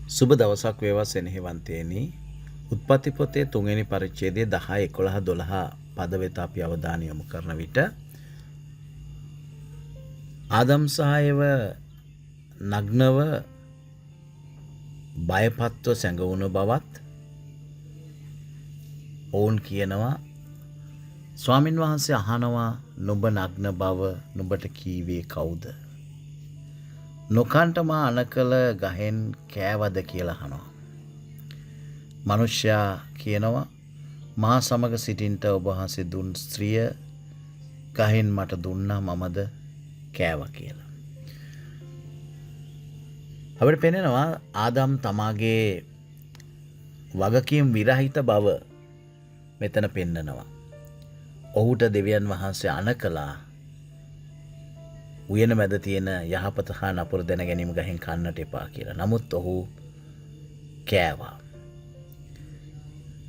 සුබ දවසක් වේවා සෙනෙහවන්තයනි. උත්පත්ති පොතේ තුන්වෙනි පරිච්ඡේදයේ 10, 11, 12 පද වෙත අපි අවධානය යොමු කරන විට ආදම් සහ ඒව නග්නව බයපත්ව සැඟවුණු බවත් ඔවුන් කියනවා. ස්වාමින් වහන්සේ අහනවා, නුඹ නග්න බව නුඹට කීවේ කවුද? නොකන්ට මා අනකළ ගහෙන් කෑවද කියලා අහනවා. මනුෂ්‍යයා කියනවා, මා සමග සිටින්ට ඔබ වහන්සේ දුන් ස්ත්‍රිය ගහෙන් මට දුන්නා, මමද කෑවා කියලා. අපිට පෙනෙනවා ආදම් තමාගේ වගකීම් විරහිත බව මෙතන පෙන්නනවා. ඔහුට දෙවියන් වහන්සේ අන කළා උයන මැද තියෙන යහපත හා නපුර දැන ගැනීම ගහෙන් කන්නට එපා කියලා. නමුත් ඔහු කෑවා.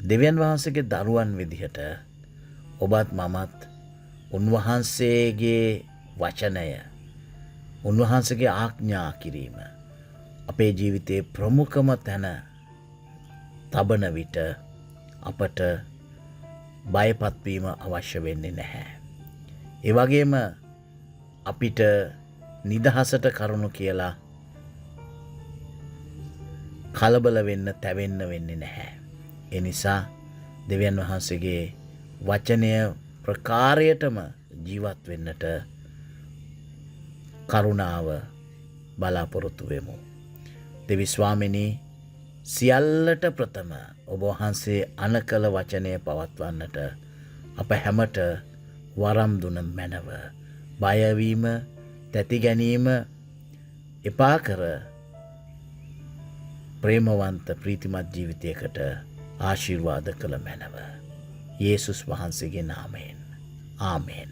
දෙවියන් වහන්සේගේ දරුවන් විදිහට ඔබත් මමත් උන්වහන්සේගේ වචනය, උන්වහන්සේගේ ආඥා කිරීම අපේ ජීවිතයේ ප්‍රමුඛම තැන තබන විට අපට බයපත්වීම අවශ්‍ය වෙන්නේ නැහැ. ඒ වගේම අපිට නිදහසට කරුණු කියලා කලබල වෙන්න, තැවෙන්න වෙන්නේ නැහැ. ඒ නිසා දෙවියන් වහන්සේගේ වචනය ප්‍රකාරයටම ජීවත් වෙන්නට කරුණාව බලාපොරොත්තු වෙමු. දෙවි ස්වාමිනී, සියල්ලට ප්‍රථම ඔබ වහන්සේ අනකළ වචනය පවත්වන්නට අප හැමට වරම් දුන මැනව. බයවීම, තැති ගැනීම එපා කර ප්‍රේමවන්ත ප්‍රීතිමත් ජීවිතයකට ආශිර්වාද කළ මැනව. යේසුස් වහන්සේගේ නාමයෙන්. ආමෙන්.